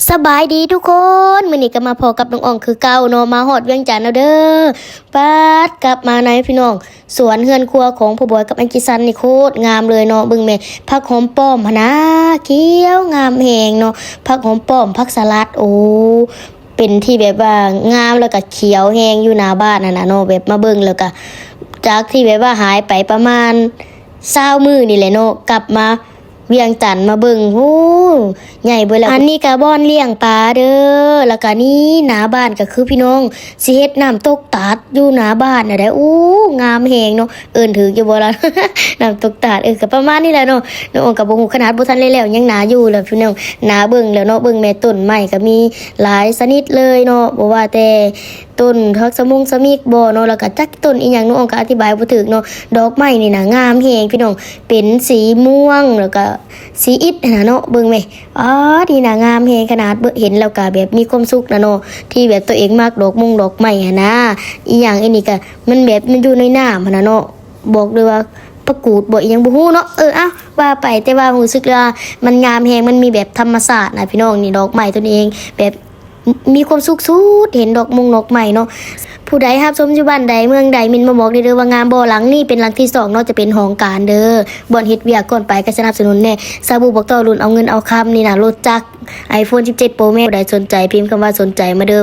ສະບາຍດີທຸກຄົນ ມື້ນີ້ກໍມາພໍ້ກັບນ້ອງອອງຄືເກົ່າເນາະ ມາຮອດວຽງຈັນແລ້ວເດີ. ປາດ ກັບມາໃນພີ່ນ້ອງ ສວນເຮືອນຄົວຂອງພໍ່ບອຍກັບອັນຈີຊັນນີ້ໂຄດງາມເລີຍເນາະ. ເບິ່ງແມ້ ຜັກຫອມປ້ອມຫັ້ນນາ ຂຽວງາມແຮງເນາະ ຜັກຫອມປ້ອມ ຜັກສະຫຼັດ ໂອ້ ເປັນທີ່ແບບວ່າງາມ ແລ້ວກໍຂຽວແຮງຢູ່ໜ້າບ້ານຫັ້ນນະເນາະ. ແບບມາເບິ່ງແລ້ວກໍ ຈາກທີ່ແບບວ່າຫາຍໄປປະມານຊາວມື້ນີ້ແຫຼະເນາະ ກັບມາວຽງຈັນມາເບິ່ງ ໂອ້ ໃຫຍ່ເບີດແລ້ວ. ອັນນີ້ກໍບ່ອນລ້ຽງປາເດີ ແລ້ວກໍນີ້ໜ້າບ້ານກໍຄືພີ່ນ້ອງຊິເຮັດນ້ຳຕົກຕາດຢູ່ໜ້າບ້ານນະໄດ໋. ໂອ້ ງາມແຮງເນາະ ເອີ້ນຖືກຢູ່ບໍ່ລະ ນ້ຳຕົກຕາດ. ເອີ ກໍປະມານນີ້ແຫຼະເນາະ ນ້ອງອອງກໍບໍ່ຮູ້ ຂະໜາດບໍ່ທັນໄດ້ແລ້ວ ຍັງໜ້າຢູ່ແຫຼະພີ່ນ້ອງ. ໜ້າເບິ່ງແລ້ວເນາະ ເບິ່ງແມ້ ຕົ້ນໄມ້ກໍມີຫຼາຍຊະນິດເລີຍເນາະ ບໍ່ວ່າແຕ່ ຕົ້ນຜັກສະມົງສະມິກບໍເນາະ ແລ້ວກະຈັກຕົ້ນອີ່ຫຍັງ ນ້ອງອອງກໍອະທິບາຍບໍ່ຖືກເນາະ. ດອກໄມ້ນີ້ນະງາມແຮງພີ່ນ້ອງ ເປັນສີມ່ວງ ແລ້ວກະສີອິດຫັ້ນນະເນາະ. ເບິ່ງແມ້ ອາ ນີ້ນະງາມແຮງຂະໜາດ ເບິ່ງເຫັນແລ້ວກະແບບມີຄວາມສຸກນະເນາະ ທີ່ແບບຕົວເອງມັກດອກມົງດອກໄມ້ຫັ້ນນະ. ອີ່ຫຍັງອັນນີ້ກະ ມັນແບບມັນຢູ່ໃນນ້ຳຫັ້ນນະເນາະ ບອກເລີຍວ່າປາກູດບໍ ອີ່ຫຍັງບໍ່ຮູ້ເນາະ. ເອີ ເອົ້າ ວ່າໄປ ແຕ່ວ່າຮູ້ສຶກເລີຍວ່າມັນງາມແຮງ ມັນມີແບບທຳມະຊາດນະພີ່ນ້ອງ. ນີ້ດອກໄມ້ຕົວນີ້ເອງ ແບບ ມີຄວາມສຸກສຸດ ເຫັນດອກມົງດອກໄມ້ເນາະ. ຜູ້ໃດຮັບຊົມຢູ່ບ້ານໃດເມືອງໃດ ເມັນມາບອກໄດ້ເດີວ່າງາມບໍ່. ຫຼັງນີ້ເປັນຫຼັງທີສອງເນາະ ຈະເປັນຫ້ອງການເດີ ບ່ອນເຮັດວຽກ. ກ່ອນໄປກໍສະໜັບສະໜູນແດ່ ຊາບູບອກຕໍ່ລຸ້ນເອົາເງິນເອົາຄຳນີ້ນະ ລົດຈັກ iPhone ສິບເຈັດ Pro Max ຜູ້ໃດສົນໃຈພິມຄຳວ່າສົນໃຈມາເດີ.